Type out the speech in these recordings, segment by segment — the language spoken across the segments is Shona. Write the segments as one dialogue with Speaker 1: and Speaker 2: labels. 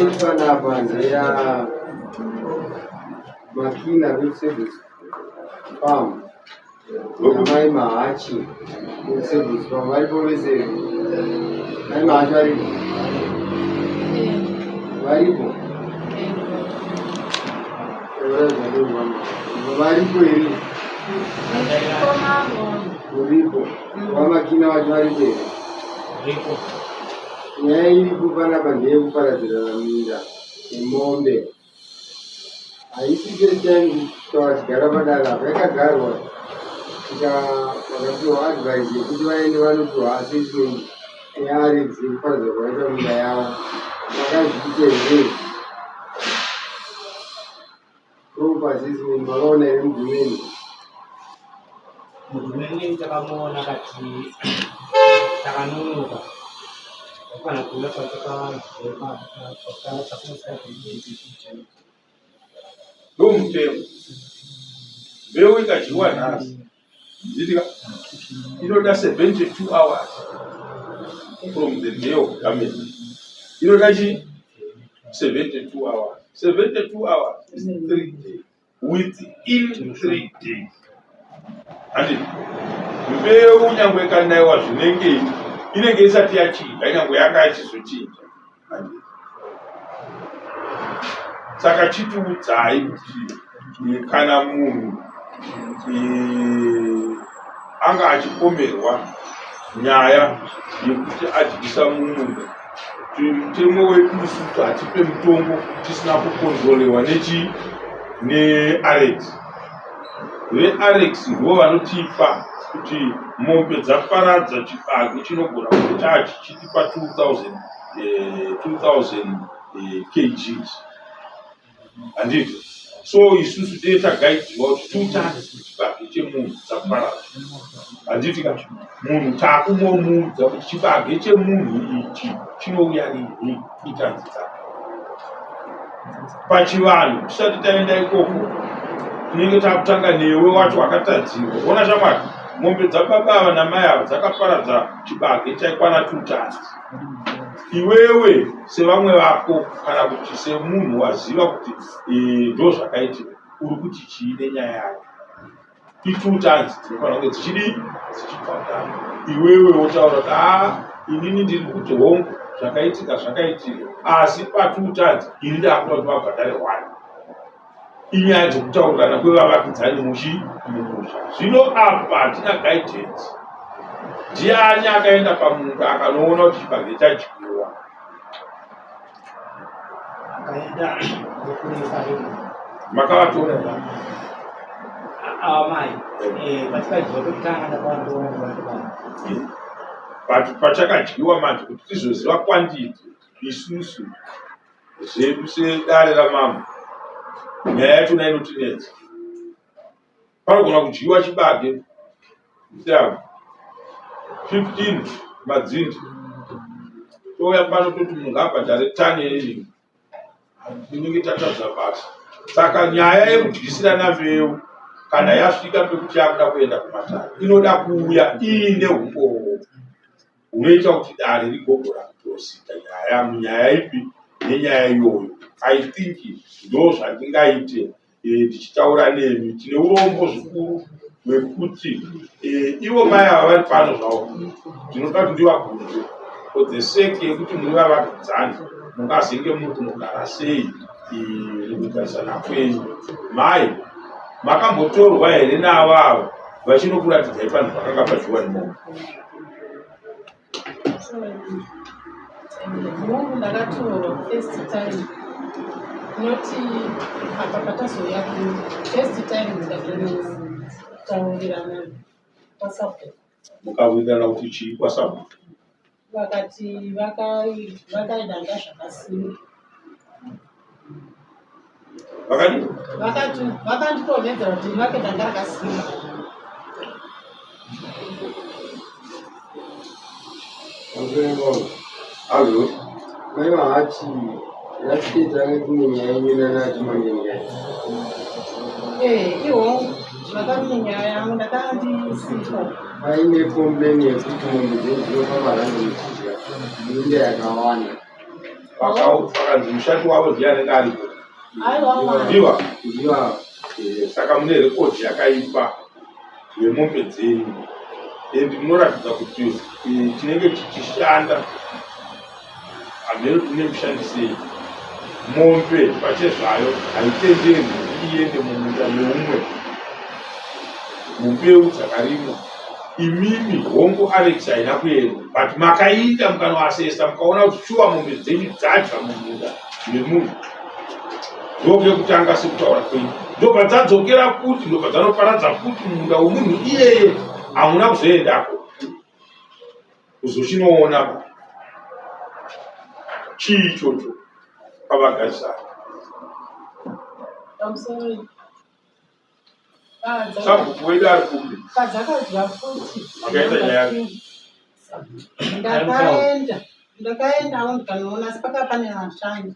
Speaker 1: iri panapa ndeya Makina vekuSegus Farm namai Mahachi vekuSegus Farm. Varipo vese here? Mai Mahachi varipo? Varipo? Varipo here? Uripo. VaMakina vacho varipo here? Nyaya iripo panapa ndeyekuparadzirana minda nemombe. Haisi first time kutaura tigara padare apa, yakagarwa tika vakapiwa advice yekuti vaende vanopiwa assessment yearidzi yekuparadza kwakaita minda yavo. Vakazviita here? Proper assessment makaona here mudhumeni?
Speaker 2: Mudhumeni takamuona kati takanonoka kana kuuya
Speaker 3: Ndomutemo. Mbeu ikadyiwa nhasi nditika inoda 72 hours from the day of damage. Inoda chi 72 hours. 72 hours is 3 days. Within 3 days. Handi mbeu nyangwe ikanaiwa zvinenge inenge isati yachinja nyangwe yanga ichizochinja. Handi. Saka chitiudzai kuti kana munhu anga achipomerwa nyaya yekuti adyisa mumunda mutemo wedu isusu hatipe mutongo tisina kukontrolewa nechi nearex vearex ndivo vanotipa kuti mombe dzaparadza chibage chinogona kunge chaa chichitipa 2000 2000 kgs handiti so isusu tee tagaidziwa kuti tutani chibage chemunhu dzaparara handiti ka munhu takumomuudza kuti chibage chemunhu ichi chinouya rinhi tutanzi dzake pachivanhu tisati taenda ikoko tinenge takutanga newe wacho wakatadzirwa ona shamwari mombe dzababa ava namai ava dzakaparadza chibage chaikwana tutanzi Iwewe sevamwe vako kana kuti semunhu waziva kuti eh, ndo zvakaitika uri kuti chii nenyaya yake itwo times dzinofanira kunge dzichidii dzichibhadhara iwewe wotaura kuti haa inini ndiri kuti hongu zvakaitika zvakaitika asi patwo times ini ndakuda kuti vabhadhare one inyaya dzekutaurirana kwevavakidzani muchi mumusha zvino apa hatina guidance ndiani akaenda pamunda akanoona kuti chibage chadyiwa makavatora but pachakadyiwa manje kuti tizoziva kwanditi isusu zvedu sedare ramambo nyaya yachona inotinetsa panogona kudyiwa chibage seavo 15 madzindi touya pano toti munhu ngaabhadhare tani yeii tinenge tatadza basa saka nyaya yekudyisirana mbeu kana yasvika pekuti yakuda kuenda kumatare inoda kuuya iine umbowo hunoita kuti dare rigogona kuprosita nyaya munyaya ipi nenyaya iyoyo i think ndo zvandingaite eh, ndichitaura nemi tine urombo zvikuru hwekuti eh, ivo mai ava vari pano zvavo ndinoda kuti ndivabvunze for the sake yekuti muri vavakidzani mungazenge muri kunogara sei eh, mukugarisana kwenyu mai makambotorwa here navo ava vachinokuratidzai panhu pakanga padyiwa nemombe
Speaker 4: Mungu ndakatorwa first time not apa patazouya kuno first time ndikatotaurirana kwasabhuku
Speaker 3: mukawirirana kuti chii kwasabhuku
Speaker 4: vakati vakaidanga zvakasimba
Speaker 3: vakadii
Speaker 4: vakati vakandidonhedzera kuti vake danga rakasimba
Speaker 3: Allo.
Speaker 1: Mai Mahachi, last day tanga tine nyaya yenyu nana Chimangengai.
Speaker 4: Eh, iwo zvakati nyaya yangu ndakanga ndisipo
Speaker 3: Pakanzi mushandi wavo ndiye anenge aripo. Ndiwa?
Speaker 1: Ndiwa.
Speaker 3: Eh, saka mune rekodhi yakaipa yemombe dzenyu and munoratidza kuti eh, chinenge chichishanda hameno tine mushandisei mombe pachezvayo haitenderwi kuti iende mumunda meumwe mumbeu dzakarimwa imimi hongu alex haina kuenda but makaita mukanoasesa mukaona kuti shuwa mombe dzenyu dzadya mumunda memunhu ndokekutanga sekutaura kwenyu ndobva dzadzokera futi ndobva dzanoparadza futi munda wemunhu iyeye hamuna kuzoendako kuzochinoona chii ichocho pavagarisana sabhuku wedu ari kupi
Speaker 4: padzakadya futi
Speaker 3: makaita nyaya
Speaker 4: ndakaenda ndakaendawo ndikanoona asi pakava pane vashandi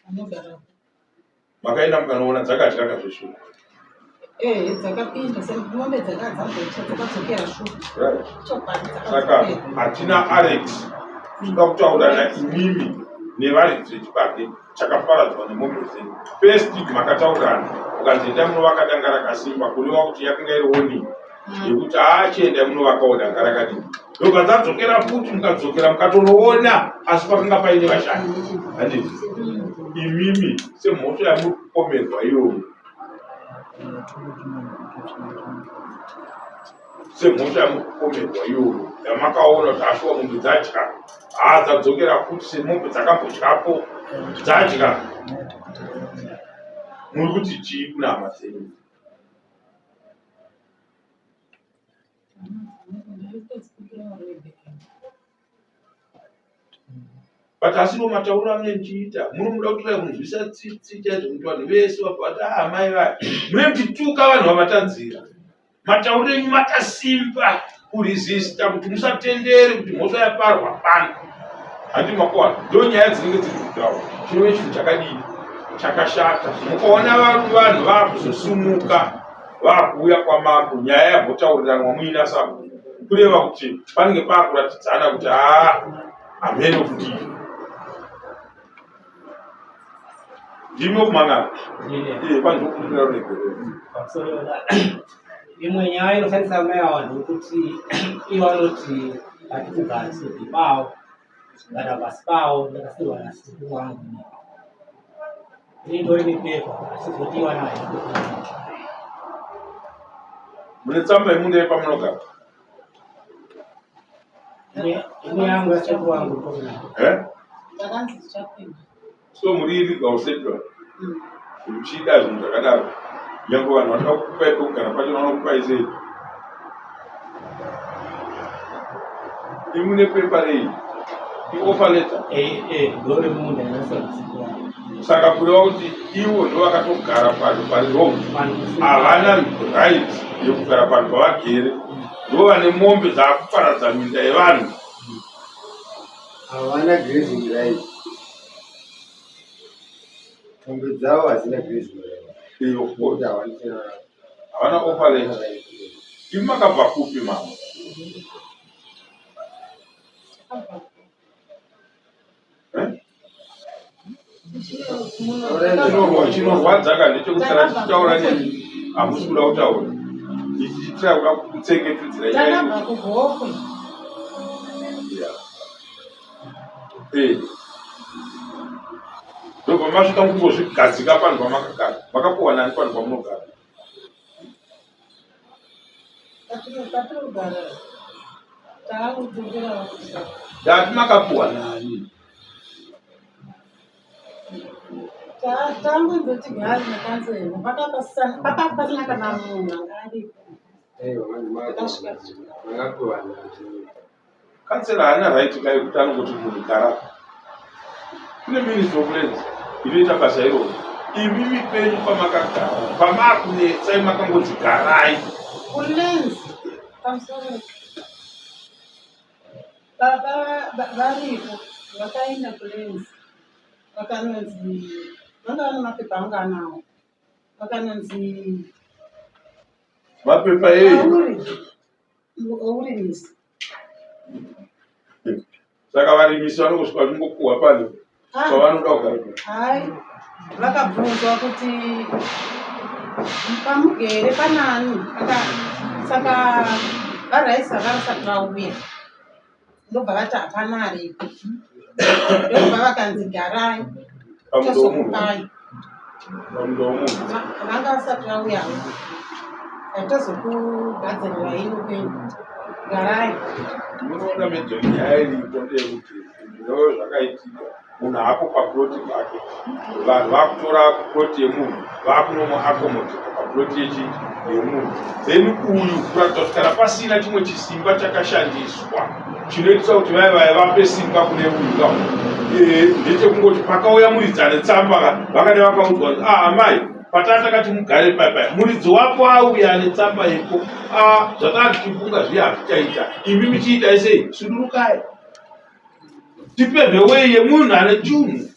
Speaker 4: vanogara
Speaker 3: makaenda mukanoona dzakadya kazveshuwa
Speaker 4: ehe dzakapinda semombe dzakadzamboita dzakadzokera shuwa
Speaker 3: right
Speaker 4: chokwadi
Speaker 3: saka
Speaker 4: dzakadzokera
Speaker 3: hatina alex tinoda kutaurana imimi nevaridzi vechibage chakaparadzwa nemombe dzenyu first makataurirana mukanzi endai munovaka danga rakasimba kureva kuti yakanga iri warning yekuti haa chiendai munovakawo danga rakadini ndobva dzadzokera futi mukadzokera mukatonoona asi pakanga paine vashandi handiti imimi semhosva yamuri kupomerwa iyoyo semhosva yamuri kupomerwa iyoyo yamakaona kuti ashuwa mombe dzadya haa dzadzokera futi semombe dzakambodyapo dzadya muri kuti chii kuna hama dzenyu but asiro matauriro amunenge muchiita munomuda kutorai kunzwisa tsitsi chaizvo kuti vanhu vese vabva vati ah mai vaya mune muchituka vanhu vamatanzira matauriro enyu makasimba kuresista kuti musatendere kuti mhosva yaparwa pano handi makuwana ndo nyaya dzinenge dziri kutaura chinove chinhu chakadii chakashata mukaona vanhu vakuzosimuka vakuuya kwamambo nyaya yambotauriranwa muina sabhuku kureva kuti panenge pakuratidzana kuti haa hameno kuti ndimi kumangana kwanzokumbira ruregerero
Speaker 2: pamusoro imwe nyaya inoshandisa mai ava ndekuti ivo vanoti patikugara sepi pawo kana pasi pawo ndakasirwa nasekuru wangu ini ndori nepepa asi zotiwa nayo
Speaker 3: mune tsamba yemunda yepamunogara
Speaker 2: ini yangu yasekuru wangu ndorinayo
Speaker 3: Eh?
Speaker 4: ndakanzi tichapinda
Speaker 3: so muri illegal settler muchida zvinhu zvakadaro nyange vanhu vanoda kukupai pekugara pacho vanokupai sei imune pepa rei ioffer letter
Speaker 2: ndori munda yakasirwa nasekuru wangu
Speaker 3: saka kureva kuti ivo ndo vakatogara panhu pari wrong havana right yekugara panhu pavagere ndo vane mombe dzaakuparadza minda yevanhu
Speaker 1: Havana grazing right. Mombe dzavo hadzina grazing right.
Speaker 3: Iyo, of course.
Speaker 1: Nokuti hawana
Speaker 3: havana offer letter
Speaker 1: right.
Speaker 3: imi makabva kupi mama Eh? Chinorwadza ka ndechekuti kana tichitaura nemi hamusi kuda kutaura ichiitira kuda kutsengetudzira nyaya
Speaker 4: takabva kugokwe
Speaker 3: Yeah. Eh. Ndobva masvika kungozvigadzika panhu pamakagara makapuwa nani panhu pamunogara
Speaker 4: patinogara taakudzokera
Speaker 3: ndati makapuwa nani
Speaker 4: tangonzoti gari nakanzero paka pasina kana munhu anga aripo
Speaker 1: Aiwa,
Speaker 4: Takasvika.
Speaker 1: makapuwa nani.
Speaker 3: Kansela haana right kai kuti anongoti munhu gara kune ministry of lands inoita basa iroro imimi penyu pamakagara pamaakunetsai makangonzi garai
Speaker 4: kulands pamusoro baba varipo vakaenda kulands vakanonzi vanga vane mapepa anga anawo vakanonzi
Speaker 3: mapepa ei
Speaker 4: auri ourimisi
Speaker 3: saka varimisi vanongosvika vachingopuhwa pano
Speaker 4: Ah.
Speaker 3: Pavanoda kugara.
Speaker 4: Hai, vakabvunzwa kuti pamugere panani saka varaisa varasati vauya ndobva vati hapana aripo ndobva vakanzi garai tozokupai vanga vasati vauyawo tozokugadzirirai ino kwenyu garai.
Speaker 3: Munoona medhemu nyaya iripo ndeyekuti ndoo zvakaitika munhu haapo paploti pake vanhu vakutora ploti yemunhu vakunomuakomodheta paploti yechi yemunhu then uyu kuratidza kuti kana pasina chimwe chisimba chakashandiswa chinoitisa kuti vaya vaya vape simba kune uyu ka eh, ndechekungoti pakauya muridzi ane tsamba ka vakade vakaudzwa kuti ah amai pataa takati mugare paya muridzi wako auya ane tsamba yeko ah zvataa tichifunga zviya hazvichaita imi michiitai sei sudurukai tipevhe wei yemunhu ane chunhu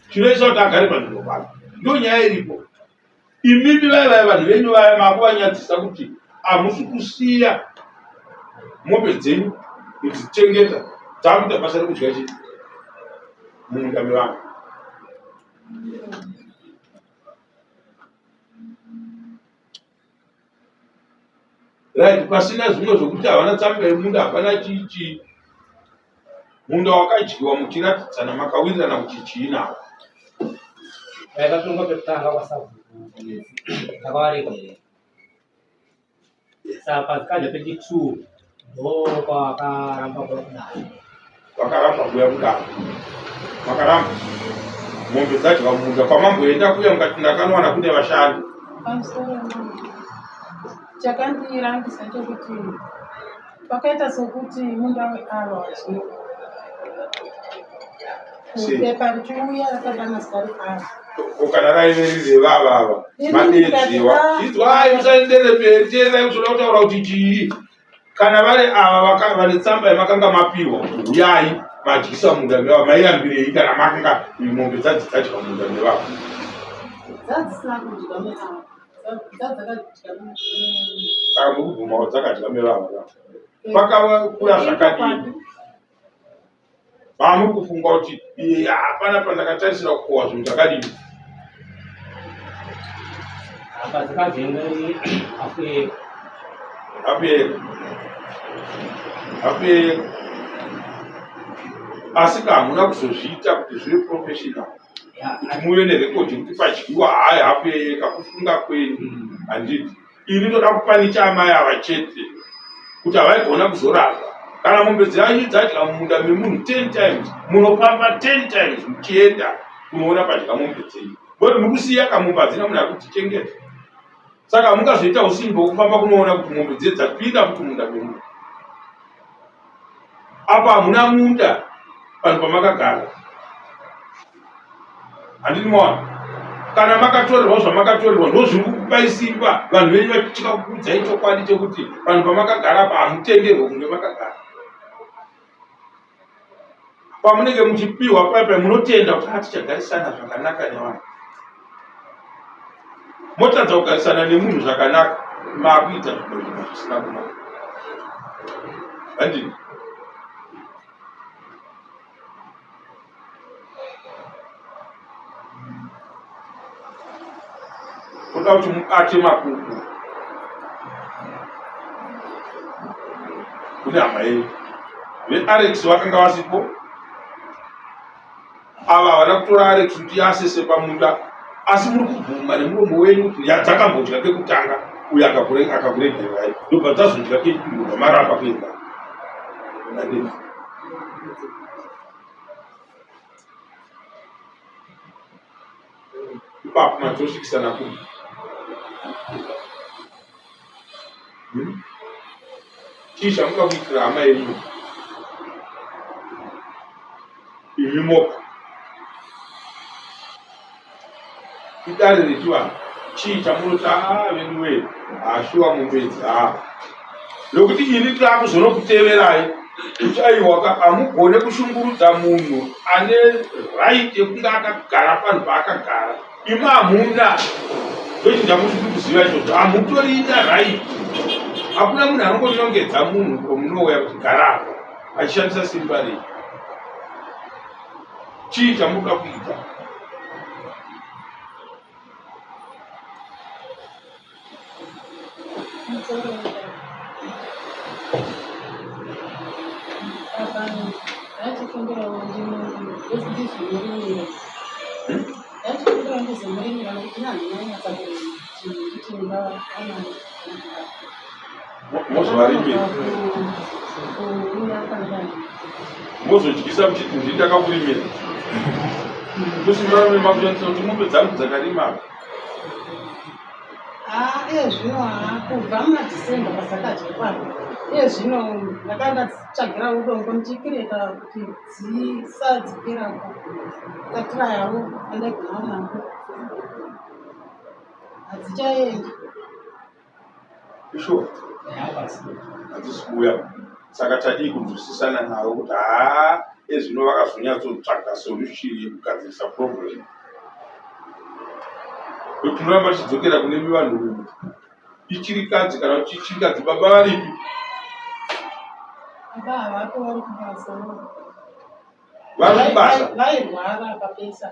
Speaker 3: chinoisa kuti agare panzvimbo pake ndo nyaya iripo imimi vaya vaya vanhu venyu vaya makuvanyadzisa kuti hamusi kusiya mombe dzenyu kudzichengeta dzakuita basa rekudya chii mumunda mevanhu right pasina zvimwe zvokuti havana tsamba yemunda hapana chii chii munda wakadyiwa muchiratidzana makawirirana kuti chii nawo
Speaker 2: Ndakatongwa pekutanga kwasabhuku ndakavaregerera. Saka pazikadya pechi-two ndopawakaramba kuya kudare.
Speaker 3: Vakaramba kuya kudare. Vakaramba mombe dzadya munda kwamamboenda kuya mukati ndakanowana kune vashandi.
Speaker 4: Pamusoro chakandirambisa chekuti pakaita sokuti munda weava wadyiwa. Pepa richiuya rakadana zita reava.
Speaker 3: Ko kana raive riri revava ava madedziwa. Izwai musaendere mberi teererai kuzoda kutaura kuti chii. Kana vari ava vane tsamba yamakanga mapiwa kuti huyai madyisa munda mevava mairambirei kana makanga mombe dzadzi dzadya munda mevava.
Speaker 4: Dzadzisina kudya meava. Dzadzakadya
Speaker 3: Saka mukubvuma kuti dzakadya mevava. Pakakura zvakadini? Pamuri kufunga kuti hapana pandakatarisira kukohwa zvinhu zvakadini?
Speaker 2: Apa dzakadzenga afu
Speaker 3: Afu Afu Asi ka hamuna kuzozviita kuti zvive professional. Kuti muve nerekodhi yekuti padyiwa hayi hafu yeyeka kufunga kwenyu handiti. Ini ndoda kupanicha amai ava chete kuti havaigona kuzorapa. Kana mombe dzenyu dzadya mumunda memunhu 10 times, munofamba 10 times muchienda kunoona padya mombe dzenyu. But mukusiya kamombe hadzina munhu ari kudzichengeta. Saka hamungazoita usimbe hwekufamba kunoona kuti mombe dziye dzapinda futi mumunda memunhu. Apa hamuna munda panhu pamakagara. Handini maona? Kana makatorerwa zvamakatorerwa ndozviri kukupai simba vanhu venyu vachitya kukuudzai chokwadi chekuti panhu pamakagara apa hamutenderwe kunge makagara. Pamunenge muchipiwa paya paya munotenda kuti hatichagarisana zvakanaka nevanhu. Motadza kugarisana nemunhu zvakanaka makuita zvimwe zvinhu zvisina kunaka. Handini? Toda kuti mubate makuku kune hama yenyu. VeArex vakanga vasipo ava havana kutora Arex kuti asese pamunda asi muri kubvuma nemuromo wenyu kuti dzakambodya kekutanga uyo akakuregererai ndobva dzazodya kechipiri ndobva maramba kuenda. Ipapo matosvikisana kupi? Hmm? Chii chamuda kuitira hama yenyu? Imi moga. Idare rechivanhu. Chii chamunoti aa veduwee hashuwa mombe idzi haa. Nokuti ini takuzonokuteverai kuti aiwa ka hamugone kushungurudza munhu ane right yekunge akagara panhu paakagara. Imi hamuna ndochinhu chamusiri kuziva ichocho hamutorina right. Hakuna munhu anongonongedza munhu from nowhere kuti gara apa achishandisa simba rei. Chii chamunoda kuita? Mozovarimira mozodyisa muchiti ndini ndakakurimira tosimba makushandisa kuti mombe dzangu dzakarima
Speaker 4: Ah, iye zvino haa kubva muna December pasakadya ipapo iye zvino ndakanga ndadzitsvagira udongo ndichikireta kuti dzisadzokera tatirayawo andaigonawo nako hadzichaendi
Speaker 3: Sure. Hadzisi kuuya. Saka tadii kunzwisisana navo kuti haa ezvino vakazonyatsotsvaga solution yekugadzirisa problem. Kuti tinoramba tichidzokera kune vanhurume. Ichirikadzi kana kuti ichirikadzi baba varipi?
Speaker 4: Baba havapo vari kubasa.
Speaker 3: Vari kubasa.
Speaker 4: Vairwara papesa.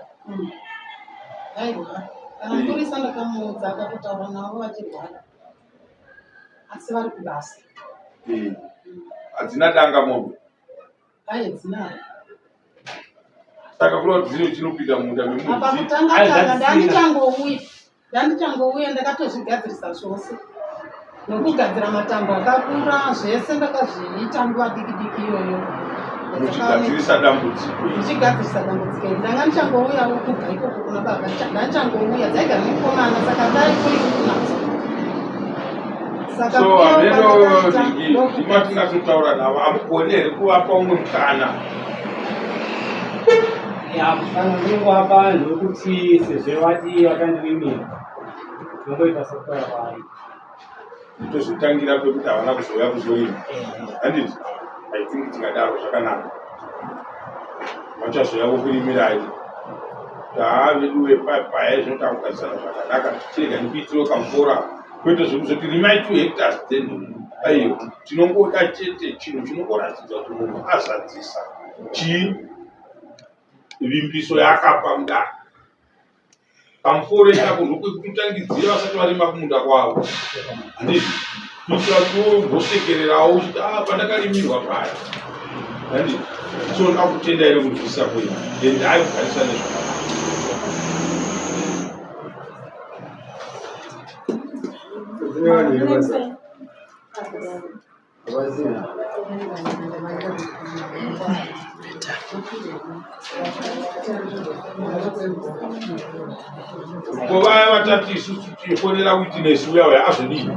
Speaker 4: Vairwara. Kana mupurisa ndakamuudza akatotaura navo vachirwara. Asi vari kubasa.
Speaker 3: Hadzina danga mombe.
Speaker 4: Aye dzinaro.
Speaker 3: Saka kureva kuti dzine chinopinda mumunda memunhu.
Speaker 4: Apa kutanga tanga ndandichangouya. Ndandichangouya ndakatozvigadzirisa zvose. Nokugadzira matambo akakura zvese ndakazviita nguva diki diki iyoyo.
Speaker 3: Muchigadzirisa dambudziko
Speaker 4: iri. Ndichigadzirisa dambudziko iri. Ndanga ndichangouyawo kubva ikoko kuna baba. Ndandichangouya dzaigara nemukomana saka dai kuri kunadzo.
Speaker 3: Saka so hameno ndimatingatotaura navo amugoni here kuvapa umwe mukana
Speaker 2: ya mukana ndingovapa ndekuti sezvo vati vakandirimira ndongoita sekutaura kwaari
Speaker 3: tozotangira pekuti havana kuzouya kuzorima handiti i think tikadaro zvakanaka vachazouya vokurimirai taa veduwe paya zvino takugadzisana zvakanaka chirega ndikuitirewo kamufora kwete zvekuzoti rimai 2 hectares then aiwa tinongoda chete chinhu chinongoratidza kuti munhu azadzisa chii vimbiso yaakapa mudare pamuforo ipapo ndokwekutotangidzira vasati varima kumunda kwavo handiti kuitira kuti wombosekererawo uchiti a ah, pandakarimirwa paya handiti so ndakutenda ere kunzwisisa kwenyu and aikugarisa nezvakanaka Ko vaya vatati isusu tifonera witness uya uya azodii?